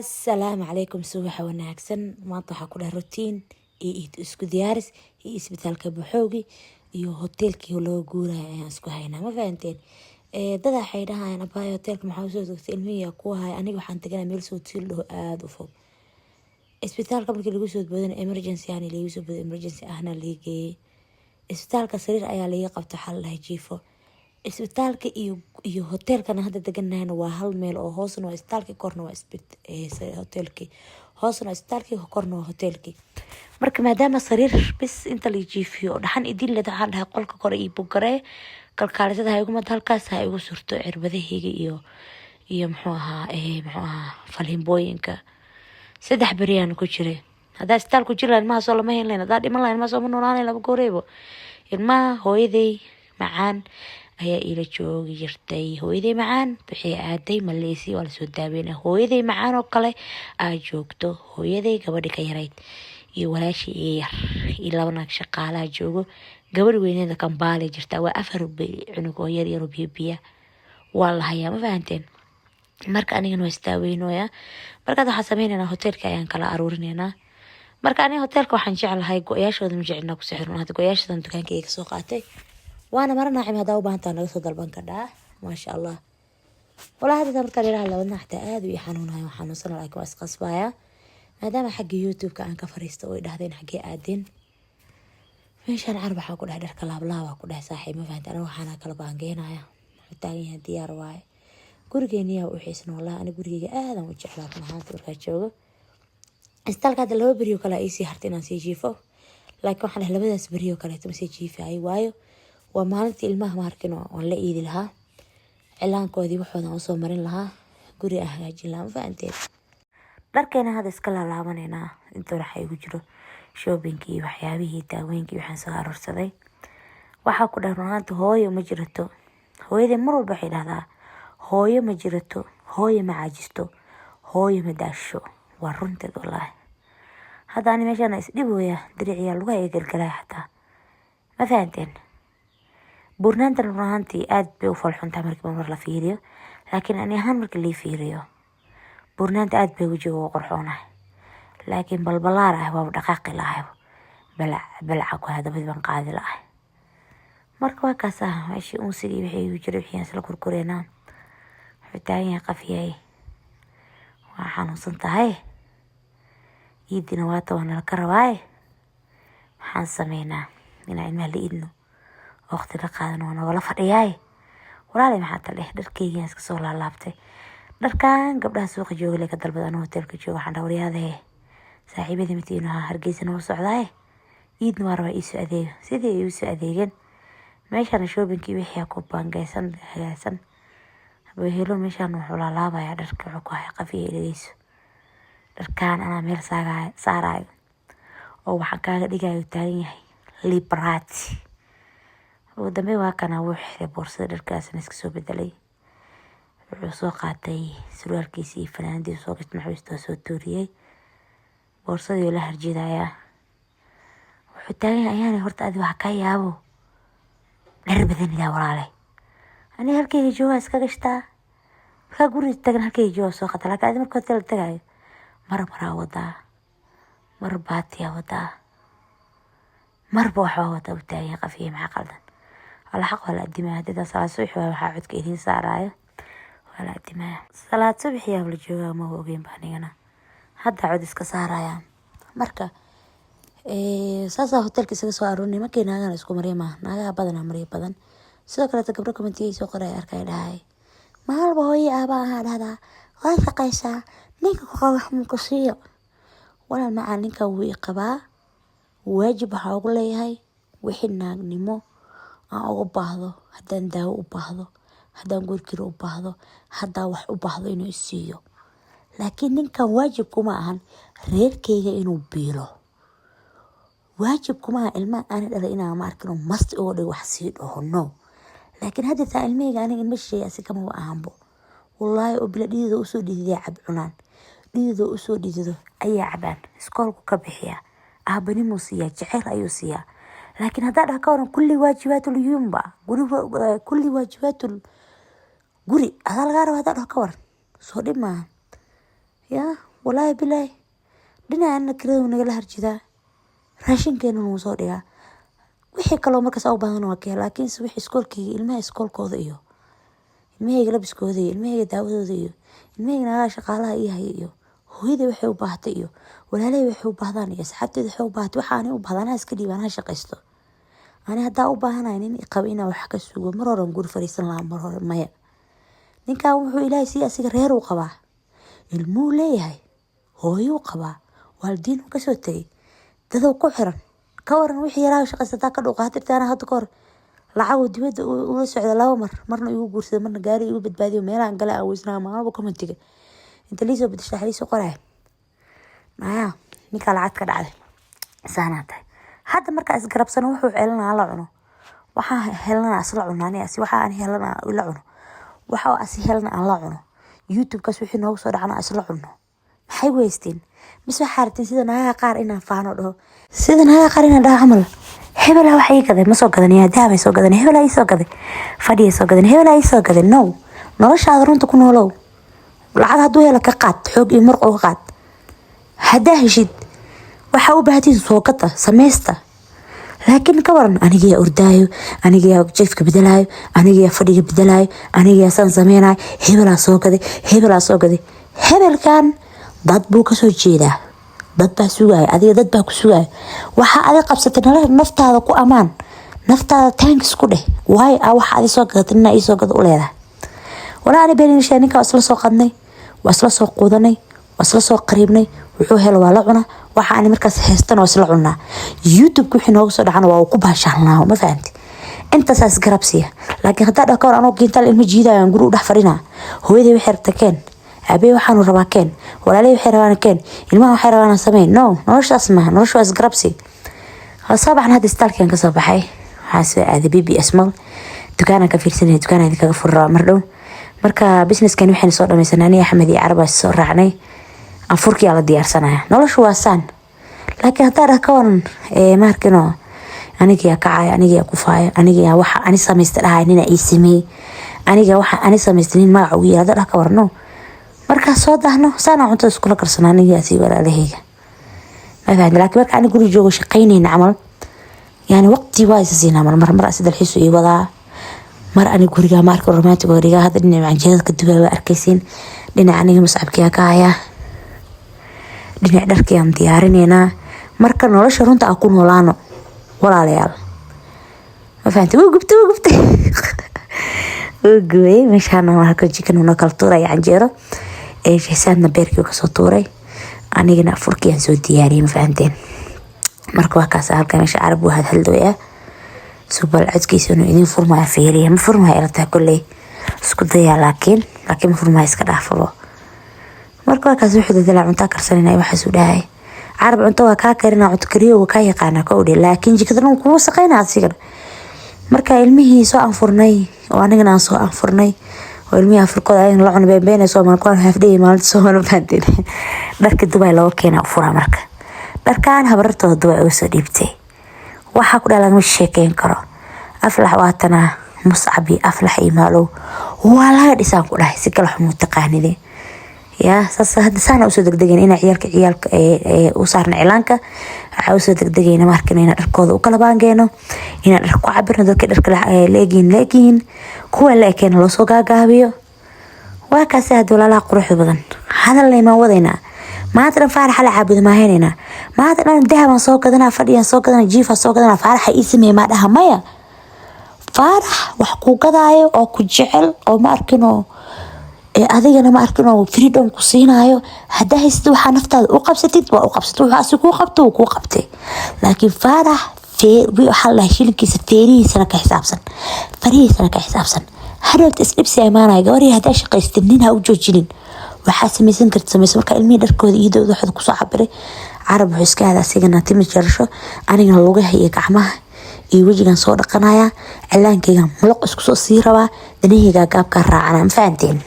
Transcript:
Assalaamu calaykum, subaxa wanaagsan. Maanta waxaa ku dheh routine iyo isku diyaaris iyo isbitaalka Buxoogi iyo hoteelkii loo guuraya ayaan isku haynaa. Ma fahanteen? Dada waxay dhahayaan, "Abaayo, hoteelka maxaa usoo tagtay? Ilmihiyaa ku haya." Aniga waxaan teganaa meel soo dhaho aada u fog. Isbitaalka markii lagu soo boodana, emergency ahna lagu soo booday, emergency ahna laga geeyey isbitaalka. Sariir ayaa laga qabta, waxaa la dhahay jiifo. Isbitaalka iyo hoteelkana hadda deganahayna waa hal meel, oo hoosna waa isbitaalkii, korna waa hoteelkii, hoosna waa isbitaalkii, korna waa hoteelkii. Marka maadaama sariir bis inta la jiifiyo oo dhaxan idin leed, waxaan dhahay qolka kore iyo bugaree kalkaalisada ha igu mad, halkaas ha igu surto cirbadahayga iyo muxuu ahaa faliimbooyinka. 3 beriyaan ku jiray. Haddaa isbitaal ku jiri lahayn, ilmaha soo lama hayn lahayn. Haddaa dhiman lahayn, ilmaha soo ma noolaan lahayn. Laba gooreebo ilmaha hooyaday macaan ayaa iila joogi jirtay. Hooyaday macaan waxay aaday Maleysiya, waa lasoo daaweynaya. Hooyaday macaan oo kale aa joogto, hooyaday gabadhi ka yarayd iyo walaashii iga yar iyo laba naag shaqaalaha joogo. Gabadh weyneeda Kambaale jirta. Waa afar cunug oo yar yaroo biyo biya waa la hayaa. Ma fahanteen? Marka anigana waa isdaaweynooya. Markaad waxaa sameyneynaa, hoteelka ayaan kala aruurineynaa. Marka aniga hoteelka waxaan jeclahay go-yaashooda, ma jecelna ku sixirno. Hadda go-yaashadan dukaankayga kasoo qaatay, waana mara naacim. Haddaa u baahantaa, naga soo dalban kadhaa. Maasha Allah. Walaa hadda markaa dhiraha labadna xataa aada u ii xanuunayo, waan xanuunsana, laakiin waa isqasbaya maadaama xagga YouTube-ka aan ka fariisto oo ay dhahdeen, "Xaggee aadeen?" Meeshaan carab waxaa ku dheh dharka laablaaba ku dheh, saaxiib. Ma fahanti? Aniga waxaana kala baangeynaya, wuxuu taagan yahay, diyaar waaye. Gurigeeniyaa u xiisna. Wallahi aniga gurigeyga aadan u jeclaa run ahaanti markaa joogo. Isbitaalka hadda 2 beriyo kale iisii hartay inaan sii jiifo, laakiin waxaan dhahay labadaas beriyo kaleeto ma sii jiifayo, waayo waa maalintii ilmaha maarkin waan la iidi lahaa, cilaankoodii waxoodan usoo marin lahaa, guri aan hagaajin lahaa. Ma fahanteen? Dharkeena hadda iska laalaabaneynaa. Inta waxa igu jiro shoppingkii iyo waxyaabihii daawooyinkii waxaan soo aroorsaday. Waxaa ku dhah runaanta, hooyo ma jirato. Hooyadii mar walba waxay dhahdaa, "Hooyo ma jirato, hooyo ma caajisto, hooyo ma daasho." Waa runteed wallaahi. Hadda ani meeshaan isdhibooya, diriciyaa lugaha iga gelgelaya xataa. Ma fahanteen? Buurnaantan run ahaantii aad bay u falxuntahay markiiba mar la fiiriyo, laakiin ani ahaan marka lii fiiriyo, buurnaanta aad bay wejiga ugu qorxoonahay, laakiin balbalaar ah waaba dhaqaaqi lahay, balac balaca ku hadabad baan qaadi lahay. Marka waa kaas ah meeshii unsigii wixii igu jiray, wixii aan isla kurkureynaa. Wuxuu taagan yahay, qafiyay, waa xanuunsan tahay, iidina waata waa nala ka rabaaye. Maxaan sameynaa? Inaan ilmaha la iidno, waqti la qaadano, waa nogala fadhiyaaye. Walaalay, maxaa taleh? Dharkeygiin iska soo laalaabtay. Dharkan gabdhaha suuqa jooga le ka dalbada. Anoo hoteelka jooga waxaan dhaha, "Waryaadahe, saaxiibadii matiinu ahaa, Hargeysa noo socdaaye, iidna waa rabaa, iisoo adeega." Sidii ay iisoo adeegeen, meeshana shoppingkii wixii ku baangeysan hagaagsan helo. Meeshaan wuxuu laalaabayaa dharka, wuxuu ku haya, qafiya, dhegeyso, dharkaan anaa meel saarayo oo waxaan kaaga dhigayo, taagan yahay librati. Ugu dambeyn waa kana, wuu xiray boorsada, dharkaasna iska soo bedelay. Wuxuu soo qaatay surwaalkiisii iyo fanaanadiisa, soo gashtay, maxabiista soo tuuriyey, boorsadii la harjidayaa. Wuxuu taagan yahay, "Ayaana horta adi waxa kaa yaabo dhar badanidaa." Walaale, aniga halkeyga joogaa iska gashtaa. Markaa guriga tagan halkeyga joogaa soo qata, laakiin adi marka hotel tagayo mar maraa wadaa, mar baatiyaa wadaa, marba waxbaa wadaa, u taagan yahay. Qafiya, maxaa qaldan? Wala xaq waa la adimaya. Hadii salaad subax waay, waxaa codka idiin saaraayo waa la adimaya. Salaad subax yaa la joogaa, ma ogeyn ba anigana hadda cod iska saaraya. Marka saasaa hotelka isaga soo aroornay. Markii naagana isku marya maaha, naagaha badanaa marya badan. Sidoo kaleeto gabdho commentiyay soo qoray arkay, dhahay, "Maalba hooyo aaba ahaa dhahdaa, waa shaqaysaa, ninka ku qaba wax muku siiyo." Walaal macaan, ninka wuu i qabaa, waajib waxaa ugu leeyahay wixii naagnimo aan uga baahdo. Haddaan daawo u baahdo, haddaan gurikiro u baahdo, haddaan wax u baahdo, inuu isiiyo. Laakiin ninkan waajib kuma ahan reerkeyga inuu biilo. Waajib kuma aha ilmaha aana dhalay inaan ma arkin oo masti uga dhigo, wax sii dhaho, no. Laakiin hadda taa ilmaheyga aniga ilma shisheeye asi kamaba ahanbo. Wallaahi oo bila dhidida usoo dhididay cab cunaan, dhidido usoo dhidido ayaa cabaan, iskoolku ka bixiyaa, aabanimuu siiyaa, jaceyl ayuu siiyaa. Laakiin haddaa dhaha ka waran, kulli waajibaatul yumba guri, kulli waajibaatul guri adaa lagaa raba, haddaa dhaho ka waran, soo dhib maaha. Ya Walaahi bilaahi, dhinacana kirada nagala harjidaa, raashinkeena wuu soo dhigaa, wixii kaloo markaas u baahan waa ka hel. Laakiinse wixii iskoolkayga, ilmaha iskoolkooda iyo ilmahayga labiskooda iyo ilmahayga daawadooda iyo ilmahayga naagaha shaqaalaha ii haya iyo hooyaday waxay u baahatay iyo walaalahay waxay u baahdaan iyo asxaabteeda waxay u baahatay, waxa ani u baahda anaa iska dhiiba, anaa shaqaysto. Ani haddaa u baahanahay nin qaba inaan wax ka sugo, mar horan guri fariisan lahaa, mar hore. Maya, ninkan wuxuu Ilaahay siiya, asiga reer uu qabaa, ilmuhu leeyahay, hooyuu qabaa, waalidiinuu kasoo tegay, dadow ku xiran. Ka waran wixii yaraa shaqaysataa ka dhuuqa hadirtaana? Hadda kahor lacaguu dibadda ula socda laba mar, marna igu guursada, marna gaari igu badbaadiyo. Meelahan gale aan weysnaa maalba commentiga inta liisoo bedesha liisoo qoraya, maya ninkaa lacag ka dhacday saanaa tahay. Hadda markaa isgarabsano, wuxuu ceelanaa la cuno, waxaan helana asla cuno, ani asi waxa aan helana la cuno, waxa asi helana aan la cuno, YouTube-kaas wixii noogu soo dhacna isla cuno. Maxay weysteen? Mise waxaa rabteen sida naagaha qaar inaan faano dhaho, sida naagaha qaar inaan dhaho camal, hebelaa wax ii gaday? Ma soo gadanaya dahabay soo gadanay, hebelaa ii soo gaday fadhiya soo gadanay, hebelaa ii soo gaday. No, noloshaada runta ku noolow. Lacag hadduu helo ka qaad, xoog iyo muruq uga qaad. Haddaa heshid waxaa u baahatiin, soo gata, sameysta. Laakiin ka waran anigayaa ordaayo, anigayaa jiifka bedelaayo, anigayaa fadhiga bedelaayo, anigayaa saan sameynayo, hebelaa soo gaday, hebelaa soo gaday? Hebelkan dad buu kasoo jeedaa, dad baa sugaya, adiga dad baa ku sugaya. Waxaa adi qabsatay naftaada ku amaan, naftaada thanks ku dheh. Waayo a waxa adi soo gadatay nina iisoo gada u leedahay. Walaa ani beenisha, ninka waa isla soo qadnay, waa isla soo quudanay, waa isla soo qariibnay. Wuxuu helo waa la cuna, waxa ani markaas haystana waa isla cunaa, YouTube wixii nooga soo dhacana waa uu ku baashaalnaa. Ma fahamti? Intaasaas garab siiya. Laakiin haddaa dhah, kawar anoo gintaal ilmo jiidayo aan guri u dhex fadhinaa, hooyaday waxay rabta keen, aabey waxaanu rabaa keen, walaaley waxay rabaan keen, ilmaha waxay rabaan sameyn. No, noloshaas maaha. Nolosha waa isgarabsi. Soo baxan hadda, isbitaalkan kasoo baxay, waxaa soo aaday BBS Mall, dukaanaan ka fiirsanay, dukaanaan idinkaga furi rabaa mar dhow. Marka businesskan waxaynu soo dhamaysanay, aniga Axmed iyo Carab soo raacnay, anfurkiyaa la diyaarsanaya. Noloshu waa saan. Laakiin haddaa dhah, ka waran maarkino, anigayaa kacayo, anigayaa kufaayo, anigayaa waxa ani samaysta dhahay nina ii sameeyey, aniga waxa ani samaystay nin magaca ugu yeer, haddaa dhah ka waran? No. Markaa soo dahno, saanaa cuntada iskula karsana anigaasi walaalahayga, ma fahamti? Laakiin marka ani guri joogo, shaqaynayna camal, yani waqti waa isa siinaa. Mar mar mar asi dalxiisu ii wadaa, mar ani guriga maarka romantic guriga. Hadda dhinaca canjeerada ka dubaa waa arkaysiin, dhinaca aniga muscabkiyaa ka hayaa, dhinac dharkiyaan diyaarineynaa. Marka nolosha runta aan ku noolaano, walaalayaal, ma fahamtay? Wuu gubtay, wuu gubtay, wuu gubay. Meeshaana marka jikan noo kala tuuraya canjeero, shehsaadna beerkii kasoo tuuray, anigana afurkiyaan soo diyaariyay. Ma fahanteen? Marka waa kaas. Halka meesha Carab waa hadhaldooya. Subal codkiisa inuu idin furmaya fiiriya. Ma furmaya ilataa? Kolley isku dayaa, laakiin ma furmaya, iska dhaafabo. Marka waa kaas. Wuxuu dadalaa cuntaa karsanayna, waxaasuu dhahay Carab cunto waa kaa karina, cunto kariyo waa kaa yaqaanaa kowdhe, laakiin jikadana kugu saqayna asigana. Marka ilmihii soo anfurnay oo anigana aan soo anfurnay oo ilmihii anfurkooda ayagana la cuna, beenbeena soomaan kuwaan haafdhayay maalinta soomaan. Fahanteen? Dharka Dubai looga keenaa u furaa. Marka dharkaan habarartooda Dubai uga soo dhiibtay, waxaa ku dhaa lagama sheekeyn karo. Aflax waatana, Muscab iyo Aflax iyo Maalow waa laga dhisaan ku dhahay, si kala xumuu taqaanide yaa. Saas hadda saana usoo degdegayna inaa ciyaalka u saarna cilaanka. Waxaa usoo degdegayna markan inaan dharkooda u kala baangeeno, inaan dhar ku cabirno, dadka dharka la-egyihiin la-egyihiin, kuwa la ekeena loosoo gaagaabiyo. Waa kaasi. Hadda walaalaha quruxda badan, hadalna imaan wadaynaa maanta dhan. Faaraxa la caabudo maahaynayna maanta dhan. Dahabaan soo gadanaa, fadhiyaan soo gadanaa, jiifaan soo gadanaa, Faaraxa ii sameeye maa dhaha? Maya, Faarax wax ku gadaayo oo ku jecel oo ma arkinoo, adigana ma arkin oo freedom ku siinaayo. Haddaa haysatid waxaa naftaada u qabsatid, waa u qabsatid. Wuxuu asi kuu qabto, wuu kuu qabtay. Laakiin Faarax waxaa la dhahay shilinkiisa feerihiisana ka xisaabsan, farihiisana ka xisaabsan. Hadhowta isdhibsi imaanaya. Gabarii haddaa shaqaystid, nin ha u joojinin. Waxaa samaysan karta samaysa. Marka ilmihii dharkooda iyadooda waxooda kusoo cabiray, Carab wuxuu iska aadaa asigana timi jarasho, anigana lugaha iyo gacmaha iyo wejigan soo dhaqanaya, cilaankayga muloq isku soo sii rabaa, danahayga gaabkaa raacana. Ma fahanteen?